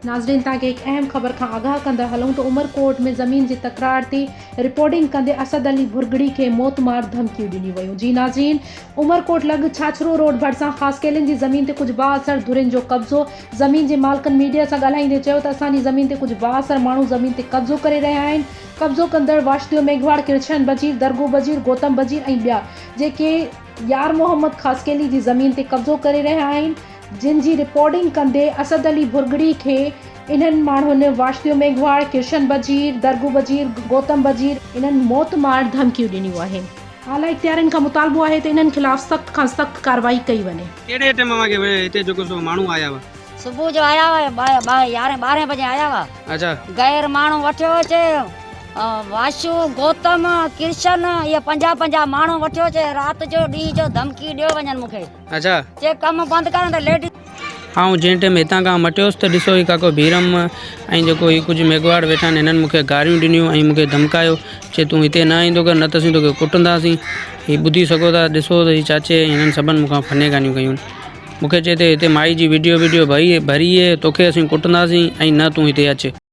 ناظرين توهان کي هڪ اهم خبر کان آگاهه ڪندا هلون ته عمرڪوٽ ۾ زمين جي تڪرار تي رپورٽنگ ڪندي اسد علي ڀرڳڙي کي موتمار ڌمڪيون ڏنيون ويون جي ناظرين عمرڪوٽ لڳ ڇاڇرو روڊ ڀرسان خاصخيلين جي زمين تي ڪجهه بااثر ڌرين جو قبضو زمين جي مالڪن ميڊيا سان ڳالهائيندي چيو ته اسان جي زمين تي ڪجهه بااثر ماڻهو زمين تي قبضو ڪري رهيا آهن قبضو ڪندڙ واشديو ميگهواڙ ڪرشن بجير درگو بجير گوتم بجير ۽ ٻيا جيڪي يار محمد خاصخيلي جي زمين تي قبضو ڪري رهيا آهن جن جي رپورٽنگ ڪندي اسد علي ڀرڳڙي کي انهن ماڻهن واشديو ميگهواڙ، ڪرشن بجير، درگو بجير، گوتم بجير، انهن موت مار ڌمڪيون ڏنيون آهن. اعليٰ اختيارين کان مطالبو آهي ته انهن خلاف سخت کان سخت ڪارروائي ڪئي وڃي. ڪهڙي ٽيم اوهان کي هتي جيڪو سو ماڻهو آيا هئا؟ صبح جو آيا هئا ٻارهين ٻارهين بجي آيا هئا. اڇا. غير ماڻهو وٺيو اچي واشو، گوتم، ڪرشن اهي پنجاهه پنجاهه ماڻهو وٺيو اچي رات جو ڏينهن جو ڌمڪي ڏيو وڃن مون کي. اڇا. چي ڪم بند ڪر نه ته ليڊيز. آئون جنهن ٽيم هتان کان مٽيس ته ڏسو هي ڪاڪو ڀيرم ۽ جيڪو هي ڪجهه ميگهواڙ ويٺا آهن هنن مون کي گاريون ڏنيون ۽ مون کي ڌمڪايو چي تون هتي نه ايندو ڪر نه ته اسين توکي ڪٽنداسين هي ٻڌي سگهو ٿا ڏسو ته هي چاچي ۽ هنن سڀن مون کان فنيگانيون ڪيون مون کي چي ته هتي مائي جي وڊيو وڊيو ڀري ڀري توکي اسين ڪٽنداسين ۽ نه تون هتي اچ.